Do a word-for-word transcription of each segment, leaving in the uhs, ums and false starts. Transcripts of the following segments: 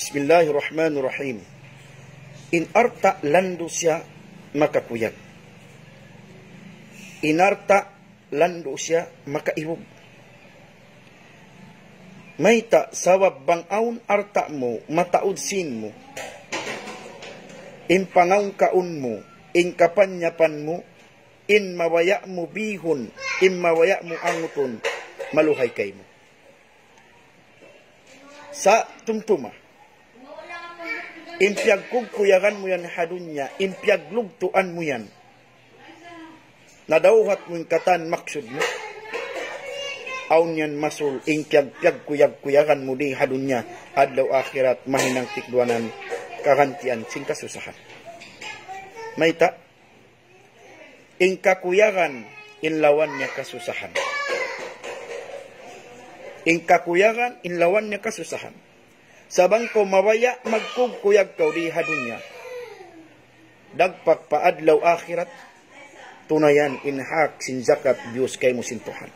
Bismillahirrahmanirrahim. In alta' landu' siya makakuyag. In alta' landu' siya makaibug. Mayta'? Sabab bang awn alta' mu, mataud sīn mu, in pangaun-kaun mu, in kapanyapan mu, in mabaya' mu bihun, in mabaya' mu angutun, maluhay kaymu. Sa' tumtuma, in piyagkugkuyagan mu yan ha dunya, in piyaglugtuan mu yan, nadawhat mu in katan maksud mu, awn yan masul in piyag-, piyagkuyag-kuyagan mu di ha dunya, adlaw akhirat mahinang tikduanan kagantian sin kasusahan. Mayta'? In kakuyagan, in lawan niya kasusahan. In kakuyagan, in lawan niya kasusahan. Sa' bang kaw mabaya' magkugkuyag kaw di ha dunya, dagpak pa adlaw akhirat, tunayan in hak sin zakat biyus kaymu sin Tuhan.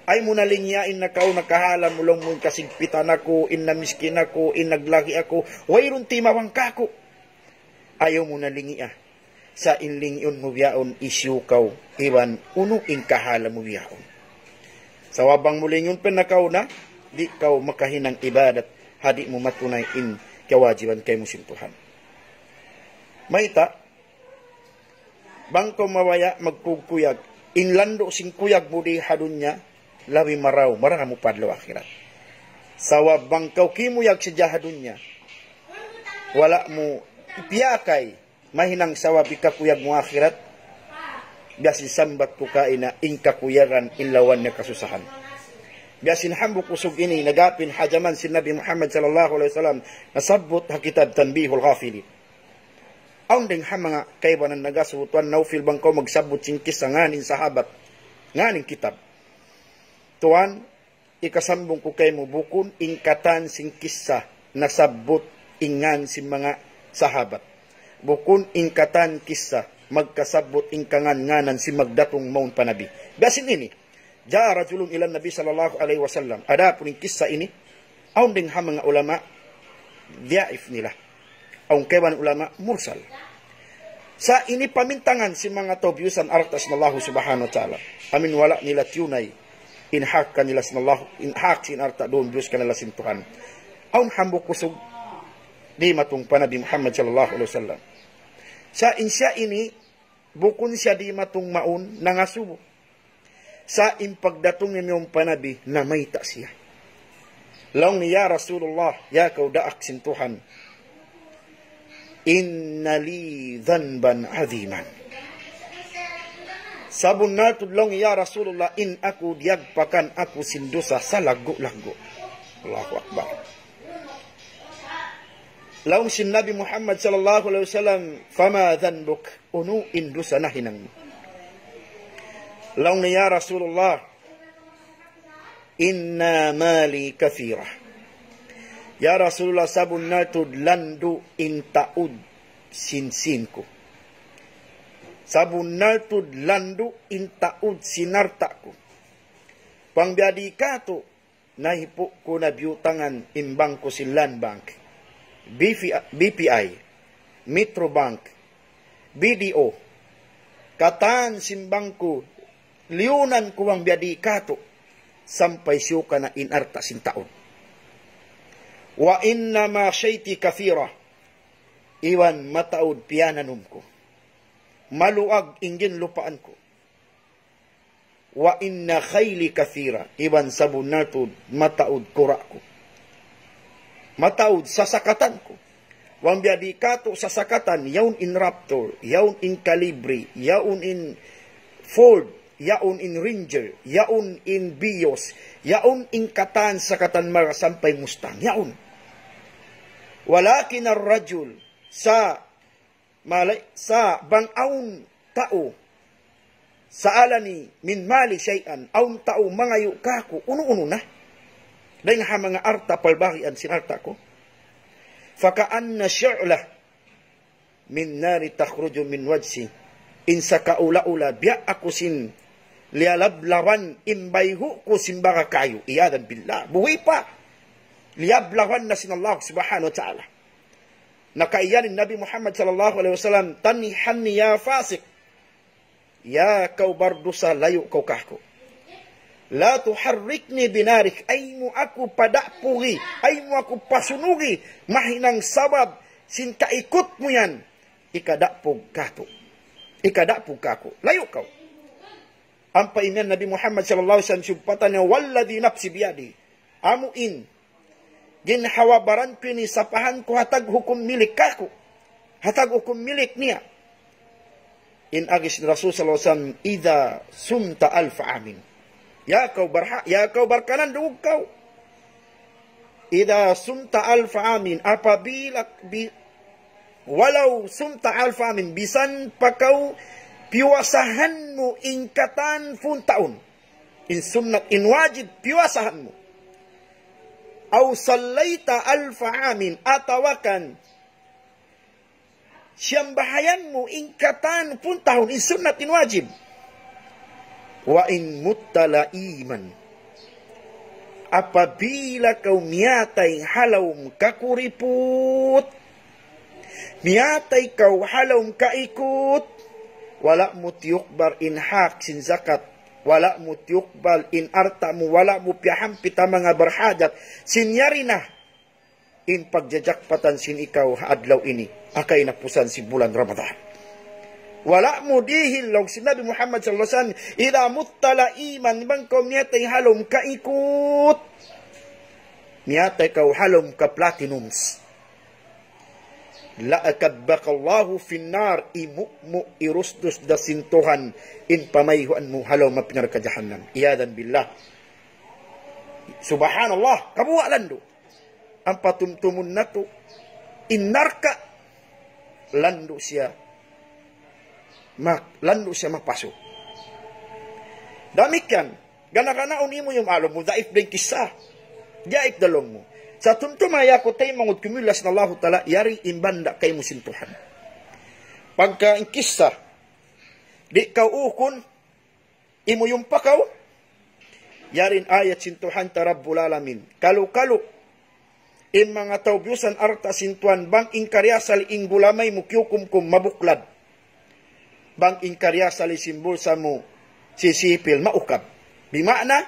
Ayaw mu na lingia in nakauna kahalan mu, laung mu in kasigpitan aku, in namiskin aku, in naglagi aku, wayruun timabang kaku'. Ayaw mu na lingia. Sa' in lingiun mu bihaun, hisiyu kaw, iban unu in kahalan mu bihaun. Sabab bang mu lingiun pa in nakauna, di' kaw makahinang ibadat, ha di' mu matunay in kawajiban kaymu sin Tuhan. Mayta'? Bang kaw mabaya' magkugkuyag, in landu' sin kuyag mu di ha dunya, labi marayaw, marayaw mu pa adlaw akhirat. Sabab bang kaw kimuyag sadja ha dunya, wala' mu piyakay, mahinang sabab hikakuyag mu akhirat, biya' sin sambat ku kaina, in kakuyagan, in lawan niya kasusahan. Biya' sin hambuuk usug ini, nagapin ha jaman sin Nabi Muhammad sallallahu alayhi wasallam, nasabbut ha kitab Tanbihul Ghafilin. Awn dayng ha manga kaibanan nagasubu, Tuan Naufil, bang kaw magsabbut sin kissa ngan in sahabat, ngan in kitab. Tuan, hikasambung ku kaymu, bukun in katan sin kissa nasabbut in ngan sin manga sahabat. Bukun in katan kissa magkasabbut in kangan-nganan sin magdatung mawn pa Nabi. Biya' sin ini, جاء رجل إلى النبي صلى الله عليه وسلم. Adapun in kissa ini, awn dayng ha manga ulama, daif nila. Awn kaibanan ulama, mursal. Sa' ini pamintangan sin manga tau biyusan alta' sin Allah Subhanahu wa Ta'ala. Amu in wala' nila tiyunay in hak kanila sin Allah, in hak sin alta' duun biyus kanila sin Tuhan. Awn hambuuk usug dimatung pa Nabi Muhammad sallallahu alayhi wasallam. Sa' in siya ini, bukun siya dimatung mawn, nangasubu. Sa' in pagdatung niya mawn pa Nabi, namayta' siya. Laung niya, "Ya Rasulullah, ya kaw daak sin Tuhan, إن لي ذنبا عظيما." Sabunnal tuud, laung niya, "Ya Rasulullah, in aku diyagpakan aku sin dusa salaggu'-laggu'." Allahu Akbar. Laung sin Nabi Muhammad sallallahu alayhi wasallam, "فما ذنبك?" Unu in dusa nahinang mu? Laung niya, "Ya Rasulullah, إن مالي كثيرة." Ya Rasulullah, sabunnal tuud landu' in taud sin sīn ku. Sabunnal tuud landu' in taud sin alta' ku. Bang biya' di katu', nahipu' ku na biyutangan in bangku sin Land Bank, B P I, B P I, Metro Bank, B D O, katan sin bangku, liyunan ku bang biya' di katu', sampay siyuka na in alta' sin taud. وإن ماشيتي كثيرة, iban mataud piyananum ku. Maluag in ginlupaan ku. وإن خيلي كثيرة, iban sabunnal tuud mataud kura' ku. Mataud sasakatan ku. Bang biya' di katu' sasakatan, yaun in Raptor, yaun in Calibri, yaun in Ford, yaun in Ranger, yaun in Vios, yaun in katan sakatan mara sampay Mustang, yaun. ولكن الرجل, sa' malay, sa' bang awn tau, سألني من مالي شيئا, awn tau mangayu' kaku', unu-unu na, dayng ha manga alta' palbagian sin alta' ku. فكأن شعلة من نار تخرج من وجهي. In sakaula-ula, biya' aku sin liyalablaban in bayhu' ku sin baga kayu. عياذا بالله. Buhi' pa. Liyablawan na sin Allah subhanahu wa ta'ala. Na kaiyan in Nabi Muhammad sallallahu alayhi wasallam, "Tanihani ya fasiq." Ya kaw bardusa, layu' kaw kaku'. "La tuharrikni binarik." Ayaw mu aku padapugi, ayaw mu aku pasunugi, mahinang sabab sin kaikut mu yan, ikadapug kaku'. Ikadapug kaku'. Layu' kaw. Ampa imiyan Nabi Muhammad sallallahu alayhi wasallam, sugpatan niya, "Walladhi nafsi biyadi." Amu in ginhawa-baran ku ini, sapahan ku ha taghukum milik kaku', ha taghukum milik niya. In agi sin Rasul sallallahu alayhi wasallam, "Idha sumta alfa amin." Ya kaw barha-, ya kaw barkanan dungug kaw. "Idha sumta alfa amin," apabila bi-, "walaw sumta alfa amin," bisan pa kaw piyuasahan mu in katan pun taun. In sunnat, in wajib, piyuasahan mu. "Aw sallayta alfa amin," atawa kan siyambahayan mu in katan pun tahun, in sunnat, in wajib. "Wa in mutta la'iman." Apabila kaw miyatay ha lawm kakuriput, miyatay kaw ha lawm kaikut, wala' mu tiyukbal in hak sin zakat, wala' mu tiyukbal in alta' mu, wala' mu piyahampit ha manga barhajat, sin yari na in pagjajakpatan sin ikaw ha adlaw ini, ha kahinapusan sin bulan Ramadan. Wala' mu dihil, laung sin Nabi Muhammad sallallahu alayhi wasallam, "Idha mutta la'iman," bang kaw miyatay ha lawm kaikut, miyatay kaw ha lawm ka platinums. "La akabbaka Allahu finnar," imumu' irusdus da sin Tuhan in pamayhuan mu ha lawm api narka' jahannam. Iyadan billah. Subhanallah, kabuwa' landu'. Ampa tumtumun natu', in narka' landu' siya, mak-, landu' siya mapasu'. Damikkiyan, gana-gana unu mu in alu mu, daif da in kissa. Daif da laung mu. Sa' tumtuma ya ku taymanghud ku miyullas na Allahu Ta'ala, yari in banda' kaymu sin Tuhan. Pagka in kissa, di' kaw ukun, imuyum pa kaw, yari in ayat sin Tuhan ta Rabbul Alamin. Kalu-kalu, in manga tau biyusan alta' sin Tuhan, bang in kariyasali in gulamay mu kiyukumkum mabuklad. Bang in kariyasali sin bulsa mu sisipil maukab. Bima'na,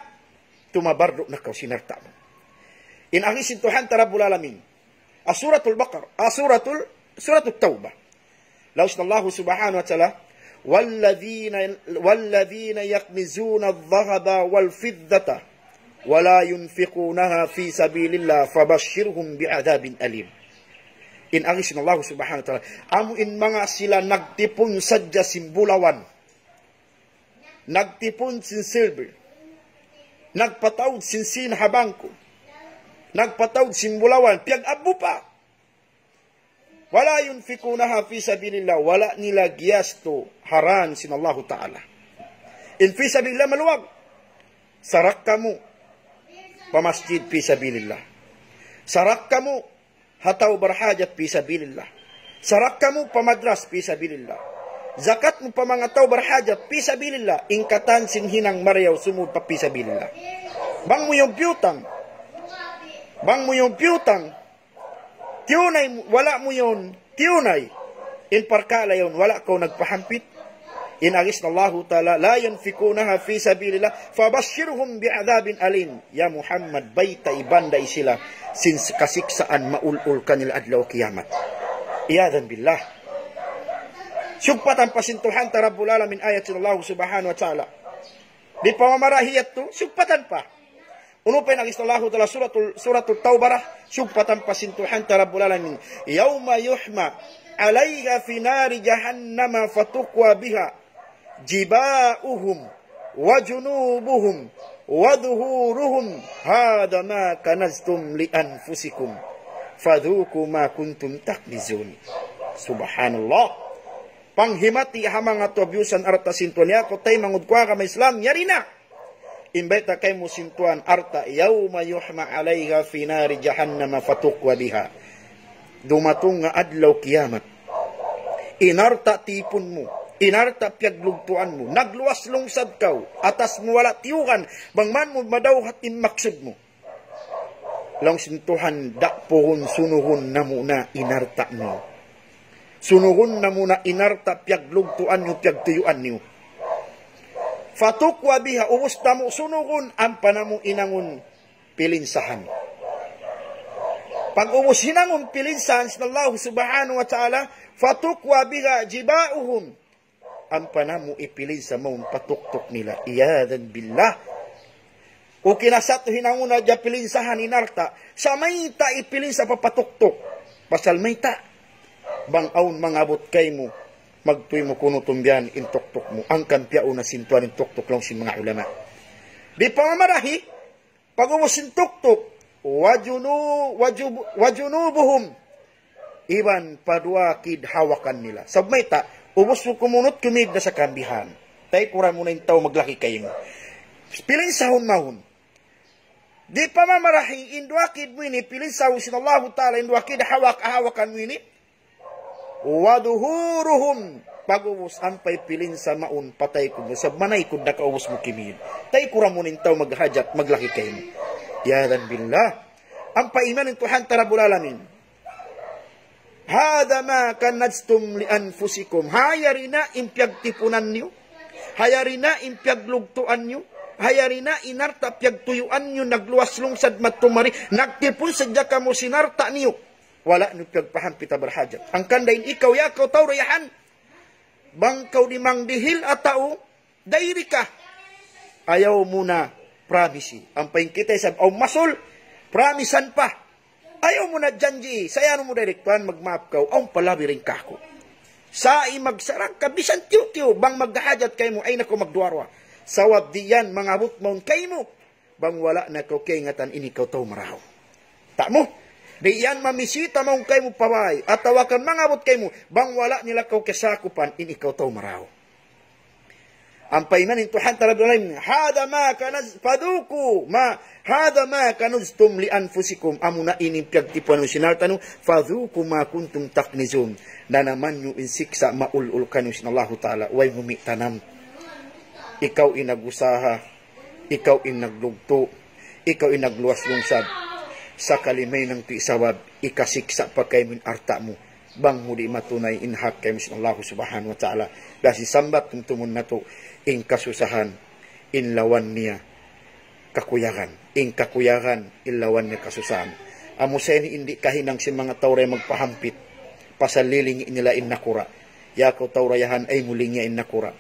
tumabardu' na kaw sin alta' mu. In agi sin Tuhan ta Rabbul Alamin. Ah, Suratul Baqarah, ah, Suratul, Suratul Tawbah. Laung sin Allah subhanahu wa ta'ala, "والذين، والذين يكنزون الذهب والفضة ولا ينفقونها في سبيل الله فبشرهم بعذاب أليم." In agi sin Allah subhanahu wa ta'ala, amu in manga sila nagtipun sadja sin bulawan, nagtipun sin silver, nagpataud sin sin ha bangko, nagpataud sin bulawan, piyag-abbu pa. "ولا ينفقونها في سبيل الله," wala' nila giyastu ha dan sin Allahu Ta'ala. In fi sabilillah maluag. Sarakka mu pa masjid fi sabilillah. Sarakka mu ha tau barhajat fi sabilillah. Sarakka mu pa madras fi sabilillah. Zakat mu pa manga tau barhajat fi sabilillah. In katan sin hinang marayaw sumud pa fi sabilillah. Bang mu yan piyutang. Bang mu yan piyutang. Tiyunay mu, wala' mu yan tiyunay. In parkala' yan, wala' kaw nagpahampit. In agi sin Allahu Ta'ala, "لا ينفقونها في سبيل الله فبشرهم بعذاب أليم." Ya Muhammad, baytai, banda'i sila sin kasiksaan maul-ul kanila adlaw kiyamat. Iyadan billah. Sugpatan pa sin Tuhan ta Rabbul Alamin ayat sin Allah subhanahu wa ta'ala. Di' pa mamarahi yadtu, sugpatan pa. Unu pa in agi sin Allahu Ta'ala, Suratul, Suratul Tawbah, sugpatan pa sin Tuhan ta Rabbul Alamin. "يوم يحمى عليها في نار جهنم فتكوى بها جباههم وجنوبهم وظهورهم هذا ما كنزتم لأنفسكم فذوقوا ما كنتم تكنزون." Subhanallah. Panghimati ha manga tau biyusan alta' sin Tuhan. Ya ku taymanghud ku agama Islam, yari na. In bayta' kaymu sin Tuhan, alta', "يوم يحمى عليها في نار جهنم فتكوى بها." Dumatung na adlaw kiyamat. In alta' tipun mu, in alta' piyaglugtuan mu, nagluwas lungsad kaw, atas mu wala' tiyugan, bang man mu madawhat in maksud mu. Laung sin Tuhan, da'puhun, sunugun namu' na in alta' niyu. Sunugun namu' na in alta' piyaglugtuan niyu, piyagtuyuan niyu. فتكوى بها, ubus namu' sunugun, ampa namu' hinangun pilinsahan. Pag'ubus hinangun pilinsahan sin Allah subhanahu wa ta'ala, فتكوى بها جباههم. Ampa namu' ipilinsa mawn pa tuktuk nila. عياذا بالله. Ukinasat hinangun na hadja pilinsahan in alta'. Sa' mayta' ipilinsa pa, pa tuktuk. Pasal mayta'. Bang awn mangabut kaymu, magtuy mu kunu' tumbiyan in tuktuk mu. Hangkan piyauna sin Tuhan in tuktuk laung sin manga ulama. Di' pa mamarahi, pag'ubus in tuktuk, وجنو-, وجب-, وجنوبهم, iban pa duwa kid hawakan nila. Sabab mayta', ubus mu kumunut, kumid na sa kambihan. Taykuran mu na in tau maglaki kaymu. Pilinsahun mawn. Di' pa mamarahi in duwa kid mu ini, pilinsahun sin Allahu Ta'ala in duwa kid hawak, hawakan mu ini. وظهورهم, pag'ubus ampa ipilinsa mawn pa taykud mu. Sabab manaykud na kaw ubus mu kimid. Taykuran mu na in tau maghajat, maglaki kaymu. عياذا بالله. Ampa iman in Tuhan ta Rabbul Alamin. هذا ما كنزتم لأنفسكم. Ha, yari na in piyagtipunan niyu. Ha, yari na in piyaglugtuan niyu. Ha, yari na in alta' piyagtuyuan niyu, nagluwas lungsad madtu mari, nagtipun sadja kamu sin alta' niyu. Wala' niyu piyagpahampit ha barhajat. Hangkan da in ikaw, ya kaw tau dayahan, bang kaw di' mangdihil atawa dayri ka, ayaw mu na promise. Ampa in kita isab awn masul, promisan pa. Ayaw mu na janji', sa' iyanun mu direct, "Tuwan, magmaap kaw, awn pa labi dayn kāku'." Sa' in magsarang ka, bisan tiyu'-tiyu', bang maghajat kaymu, ayaw na kaw magduwa-ruwa. Sabab di' yan mangabut mawn kaymu, bang wala' na kaw kaingatan in ikaw tau marayaw. Ta' mu, di' yan mamisita mawn kaymu pa bāy, atawa kan mangabut kaymu, bang wala' nila kaw kasakupan in ikaw tau marayaw. Ampa iman in Tuhan ta Rabbul Alamin, هذا ما كنز-، فذوقوا ما، هذا ما كنزتم لأنفسكم. Amuna ini in piyagtipuan niyu sin alta' niyu, فذوقوا ما كنتم تكنزون. Nanaman niyu in siksa' maul-ul kaniyu sin Allahu Ta'ala, way mumi' tanam. Ikaw in nag-usaha, ikaw in naglugtu', ikaw in nagluwas lungsad. Sakali mahinang tuud sabab, ikasiksa' pa kaymu in alta' mu. Bang mu di' matunay in hak kaymu sin Allahu Subhanahu wa Ta'ala. Biya' sin sambat tumtumun natu', in kasusahan, in lawan niya kakuyagan. In kakuyagan, in lawan niya kasusahan. Amu sa ini in di' kahinang sin manga tau dayahan magpahampit. Pasal lilingi' nila in nakura'. Ya kaw tau dayahan, ayaw mu lingia in nakura'.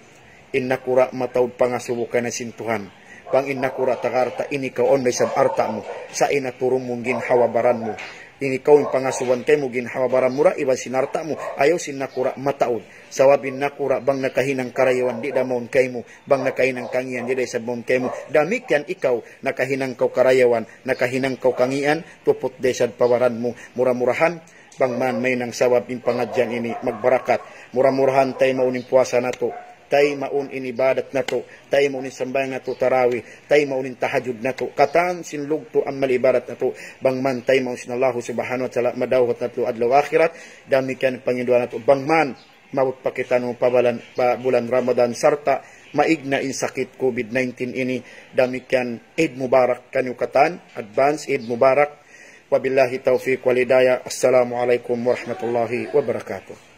In nakura' mataud pangasubu kaniya sin Tuhan. Bang in nakura' taga alta', in ikaw awn da isab alta' mu. Sa' in aturun mu, ginhawa-baran mu. In ikaw in pangasubuhan kaymu, ginhawa-baran mu da, iban sin alta' mu. Ayaw sin nakura' mataud. Sabab in nakura' bang nakahinang karayawan, di' da mawn kaymu. Bang nakahinang kangīan, di' da isab mawn kaymu. Damikkiyan ikaw, nakahinang kaw karayawan, nakahinang kaw kangīan, tuput da isab pa baran mu. Mura-murahan, bang man mahinang sabab in pangadjian ini magbarakat. Mura-murahan taymaun in puasa natu', taymaun in ibadat natu', taymaun in sambahayang natu' tarawih, taymaun in tahajjud natu', katan sin lugtu' amal ibadat natu', bang man taymaun sin Allahu Subhanahu wa Ta'ala madawhat natu' adlaw akhirat. Damikkiyan panginduan natu', bang man maabut pa kitaniyu pa balan, pa bulan Ramadan sarta' maig na in sakit covid nineteen ini. Damikkiyan, Eid Mubarak kaniyu katan, advance Eid Mubarak. وبالله التوفيق والهداية. السلام عليكم ورحمة الله وبركاته.